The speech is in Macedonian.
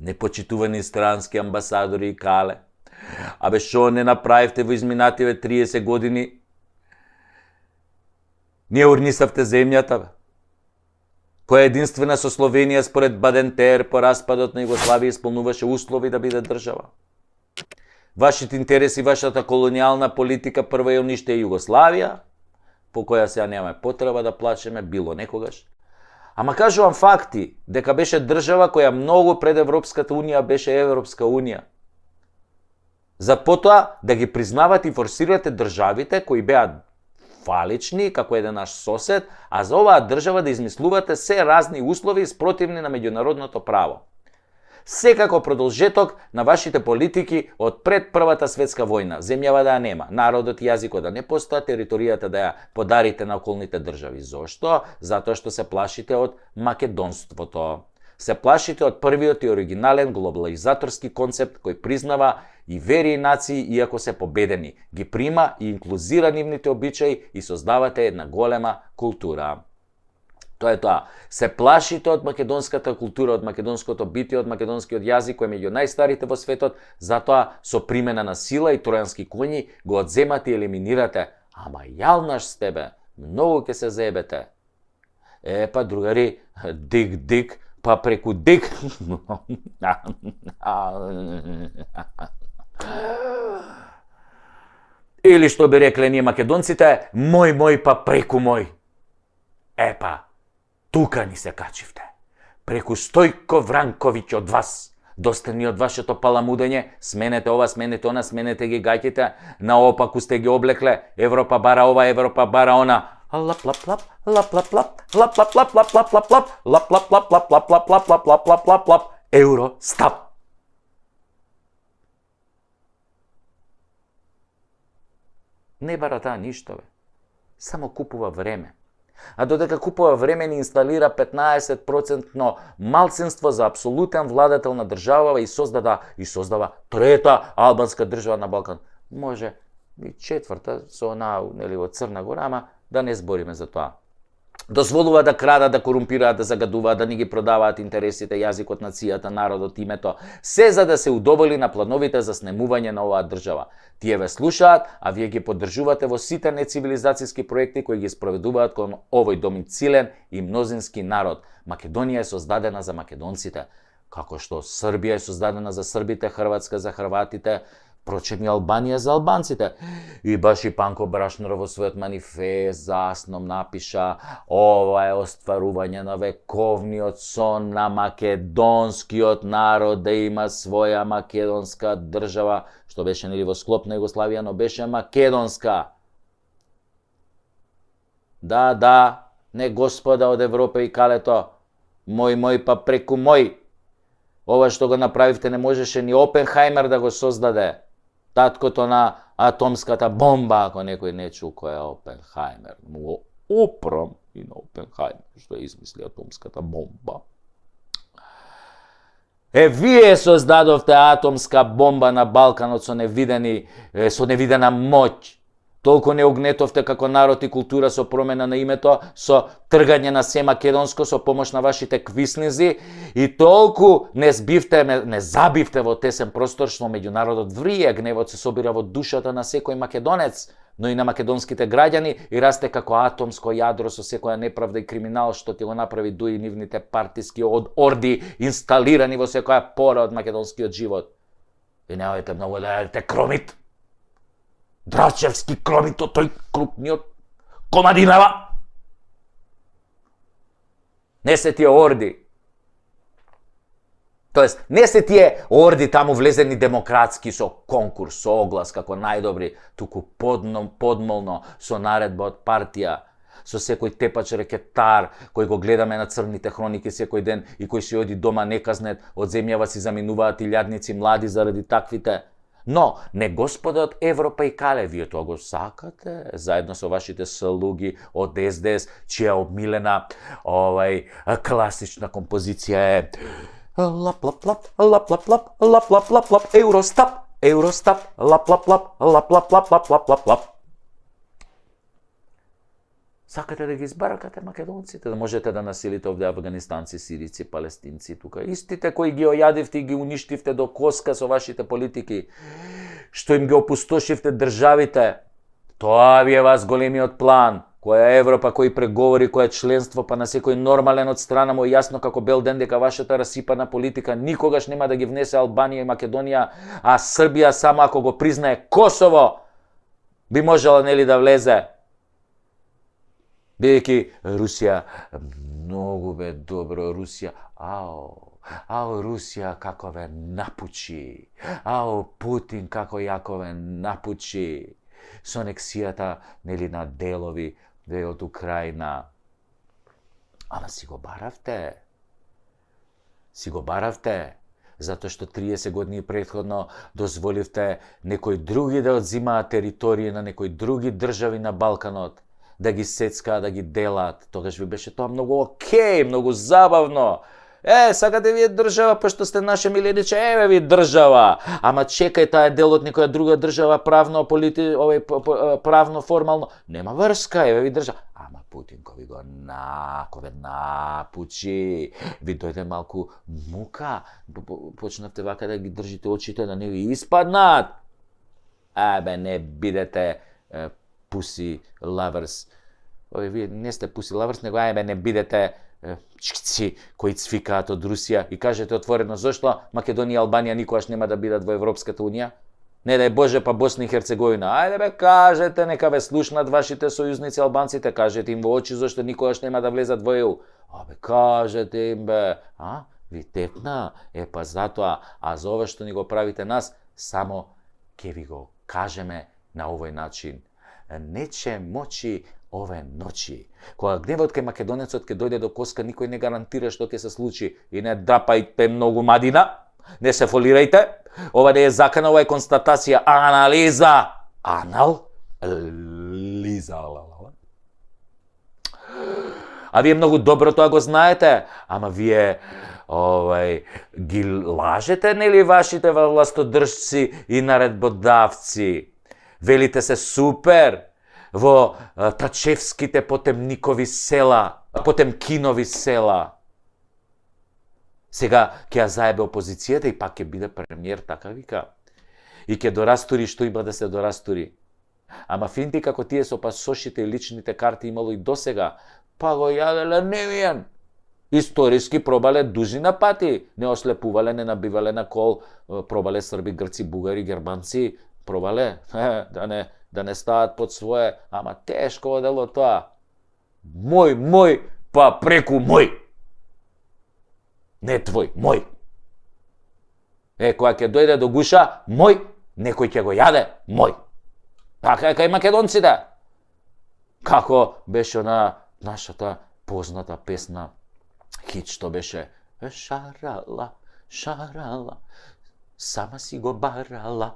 Непочитувани странски амбасадори и кале. Абе, шо не направивте во изминативе 30 години? Ние урнисавте земјата, бе. Која единствена со Словенија според Бадентер по распадот на Југославија исполнуваше услови да биде држава. Вашите интереси, вашата колонијална политика прво ја униште Југославија, по која сега немаме потреба да плачеме било некогаш. Ама кажувам факти, дека беше држава која многу пред Европската унија беше Европска унија. За потоа да ги признавате и форсирате државите кои беа фалични, како еден наш сосед, а за оваа држава да измислувате се разни услови спротивни на меѓународното право. Секако продолжеток на вашите политики од пред Првата светска војна, земјава да ја нема, народот и јазикот да не постојат, територијата да ја подарите на околните држави. Зошто? Затоа што се плашите од македонството. Се плашите од првиот и оригинален глобализаторски концепт кој признава и вери и нации иако се победени, ги прима и инклузира нивните обичаи и создавате една голема култура. Тоа е тоа. Се плашите од македонската култура, од македонското битие, од македонскиот јазик кој е меѓу најстарите во светот, затоа со примена на сила и тројански коњи го одземате и елиминирате. Ама јалнаш сте, бе, многу ќе се заебете. Па другари, дик, па преку дик. Или што би рекле ние македонците, мој па преку мој. Епа, тука ни се качивте. Преку Стојко Вранковиќ од вас. Доста ни од вашето паламудење, сменете ова, сменете она, сменете ги гаќите, наопаку сте ги облекле, Европа бара ова, Европа бара она. Лап-лап-лап, лап-лап-лап, лап-лап-лап, лап-лап-лап, лап-лап-лап, лап-лап-лап, лап-лап-лап, лап-лап-лап, Евростап. Не бара таа ништо, бе. Само купува време. А додека купува време ни инсталира 15% малцинство за апсолутен владател на држава и создава трета албанска држава на Балкан. Може и четврта со она, нели, од Црна Гора, ама да не збориме за тоа. Дозволува да крадат, да корумпираат, да загадуваат, да ни ги продаваат интересите, јазикот, нацијата, народот, името, се за да се удоволи на плановите за снемување на оваа држава. Тие ве слушаат, а вие ги поддржувате во сите нецивилизацијски проекти кои ги спроведуваат кон овој домицилен и мнозински народ. Македонија е создадена за македонците, како што Србија е создадена за србите, Хрватска за хрватите, впрочем и Албанија за албанците. И баш и Панко Брашнаров во својот манифест засном напиша: ова е остварување на вековниот сон на македонскиот народ да има своја македонска држава, што беше нели во склоп на Југославија, но беше македонска. Да, не господа од Европа и калето, мој па преку мој. Ова што го направивте не можеше ни Опенхајмер да го создаде. Таткото на атомската бомба, ако некој не чул кој е Опенхајмер. Му опром и на Опенхајмер, што измисли атомската бомба. Вие создадовте атомска бомба на Балканот со невидена моќ. Толку не огнетовте како народ и култура со промена на името, со тргање на се македонско, со помош на вашите квиснизи, и толку не забивте во тесен простор што меѓу народот врие, гневот се собира во душата на секој македонец, но и на македонските граѓани, и расте како атомско јадро со секоја неправда и криминал што ти го направи дуи нивните партиски орди инсталирани во секоја пора од македонскиот живот. И неојте многу да јадете кромит. Драчевски кромито, тој крупниот Комадинава. Не се тие орди. Тоест, не се тие орди таму влезени демократски со конкурс, со оглас како најдобри, туку подмолно со наредба од партија, со секој тепач рекетар кој го гледаме на црните хроники секој ден и кој си оди дома неказнет, од земјава си заминуваат илјадници млади заради таквите. Но, не господа од Европа и кале, вие тоа го сакате, заедно со вашите слуги од СДС, чија обмилена класична композиција е лап лап лап лап лап лап лап лап лап лап Евростап, Евростап, лап лап лап лап лап лап лап лап лап лап. Сакате да ги избаракате македонците, да можете да насилите овде афганистанци, сирици, палестинци тука. Истите кои ги ојадивте и ги уништивте до коска со вашите политики, што им ги опустошивте државите, тоа ви е вас големиот план. Која Европа, кој преговори, која членство, па на секој нормален од страна му јасно како бел ден дека вашата расипана политика никогаш нема да ги внесе Албанија и Македонија, а Србија само ако го признае Косово, би можела нели да влезе. Бидејќи Русија, многу бе добро Русија, ао Русија како ве напучи, ао Путин како јако ве напучи, со анексијата нели на делови од Украина. Ама си го баравте, затоа што 30 години претходно дозволивте некои други да одзимаат територии на некои други држави на Балканот, да ги сецкаат, да ги делат. Тогаш ви беше тоа многу окей, многу забавно. Сакате вие држава, пошто сте наше милениче, еве ви држава. Ама чекај, таа е дел од некоја друга држава, правно, правно, формално. Нема врска, еве ви држава. Ама Путин кој ви го напучи, ви дојде малку мука, почнавте вака да ги држите очите да не ви испаднат. Не бидете pussy lovers. Вие не сте pussy lovers, него не бидете чкци кои цвикаат од Русија и кажете отворено зошто Македонија и Албанија никогаш нема да бидат во Европската унија? Не дај Боже, па Босна и Херцеговина. Ајде бе, кажете, нека ве слушнат вашите сојузници албанците, кажете им во очи зошто никогаш нема да влезат во ЕУ. Кажете им бе, ви текна, па затоа, а за ова што ни го правите нас, само ќе ви го кажеме на овој начин. Нече мочи ове ночи. Кога гневот кај македонецот ќе дојде до коска, никој не гарантира што ќе се случи. И не драпајте многу мадина, не се фолирајте. Ова не е закана, ова е констатација, анализа. Анализа. А вие многу добро тоа го знаете, ама вие ги лажете, нели, вашите властодржци и наредбодавци. Велите се супер во Тачевските Потемкинови села. Сега ќе ја заебе опозицијата и пак ќе биде премиер, така вика. И ќе дорастури што има да се дорастури. Ама финти како тие со пасошите и личните карти имало и досега, па го јаделе невиен. Историски пробале дужина пати. Не ослепувале, не набивале на кол, пробале срби, грци, бугари, германци, пробале, да не стават под свое, ама тешко одело тоа. Мој, па преку мој. Не твој, мој. Кога ќе дојде до гуша, мој, некој ќе го јаде, мој. Така е кај македонците. Како беше на нашата позната песна, хит што беше шарала, сама си го барала.